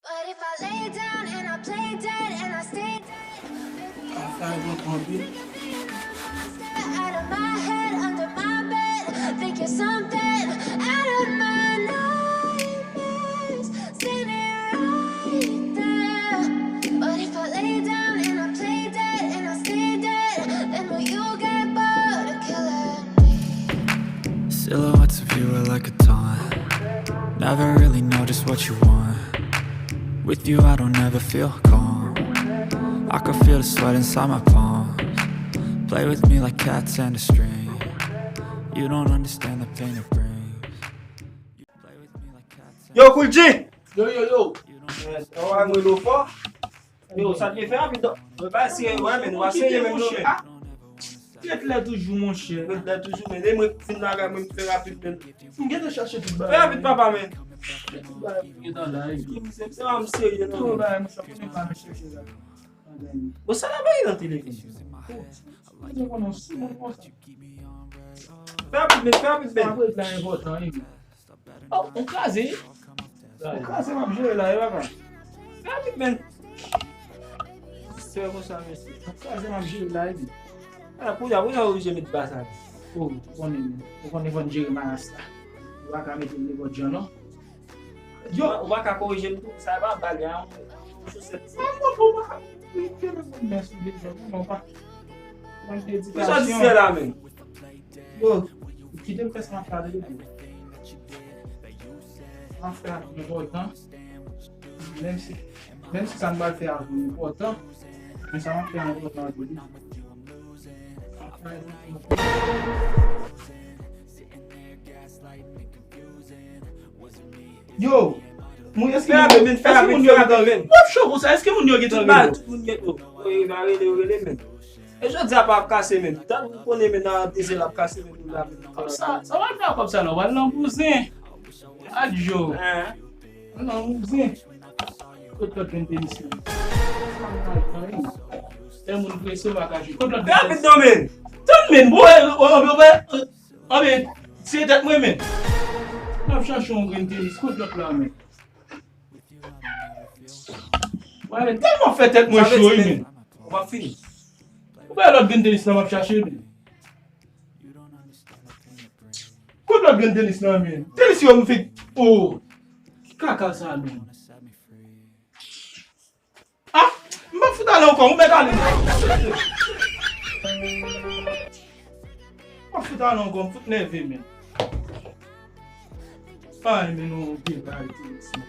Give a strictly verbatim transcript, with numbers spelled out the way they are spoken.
But if I lay down and I play dead and I stay dead, Sa yo konprann wi. out of my head, under my bed, thinking something out of my nightmares, standing right there. But if I lay down and I play dead and I stay dead, then will you get bored of killing me? Silhouettes of you are like a taunt. Never really know just what you want. With you, I don't ever feel calm. I can feel the sweat inside my palms. Play with me like cats and a string. You don't understand the pain it brings. You play with me like cats and Yo, Kool G! Yo, yo, yo. Yo, sa te fè rapid non. Mwen pa eseye, wè, men nou pa serye menm non, men. Tèt lè toujou, monchè. Mwen lè toujou, men. E mwen fin lakay mwen fè rapid, men. M gentan chache tout Fè bagay. rapid, papa, men. Tout bagay m gentan la, wi. Se pa m serye, Tout non. bagay m sa konnen pa m chèche la. Bon, sa la bay nan telefòn. Mwen te konnen si mwen konsa. Fè rapid, men, fè rapid, men. Sa vre la enpòtan, wi. Oh, on kraze. On kraze m ap jere la, e papa. Fè rapid, men. Se konsa, mesye. On kraze m ap jere la, wi. A, pou ya, pou ya oblije met ba sa. Oh, ou konnen, ou konnen fò n jere maras la. Ou pa ka mete l nenpòt jan, non. Yo, ou pa ka korije m tou. Sa pa bal ya, yon chosèt. Mwen pa. Mwen te di Pou sa di fè la, men. Yo, kite m fè sa m ap fè a tou. M ap fè a tou enpòtan. Menm si, menm si sa m pral fè a tou enpòtan, men sa m ap fè a enpòtan tou wi. Yo, moun, èske Fè rapid, men, fè rapid, fè rapid, men. W ap cho konsa, èske moun yo gentan Tout ba, rele w? Tout moun gen, oh, oh, e ba rele, yo rele, men. E jodi a pa ap kase, men. Tan pou konnen, men, nan dezè l ap kase, men, nou la, men. Kòmsa, sa w al fè a kòmsa la, w al nan bouzen. Adjo. Hein? Al nan bouzen. Kot lòt grenn tenis lan? Lè moun prese, w pa ka jwe. Kot lòt Fè rapid non, men. Tann, men, bro, anben, anben, se tèt mwen, men. M ap chache yon grenn tenis, kot lòt la, men? Wè, men, tèlman fè tèt mwen cho, wi, men. Ou pa fini. Ou wè lòt grenn tenis la m ap chache, men. Kot lòt grenn tenis la, men? Tenis yo m fik. Oh. Ki kaka sa, men? Ah, m pa fout ale ankò, ou mèt ale. M pa fout ale ankò, m fout nève, men. Ay, men nou gen bagay tenis, men.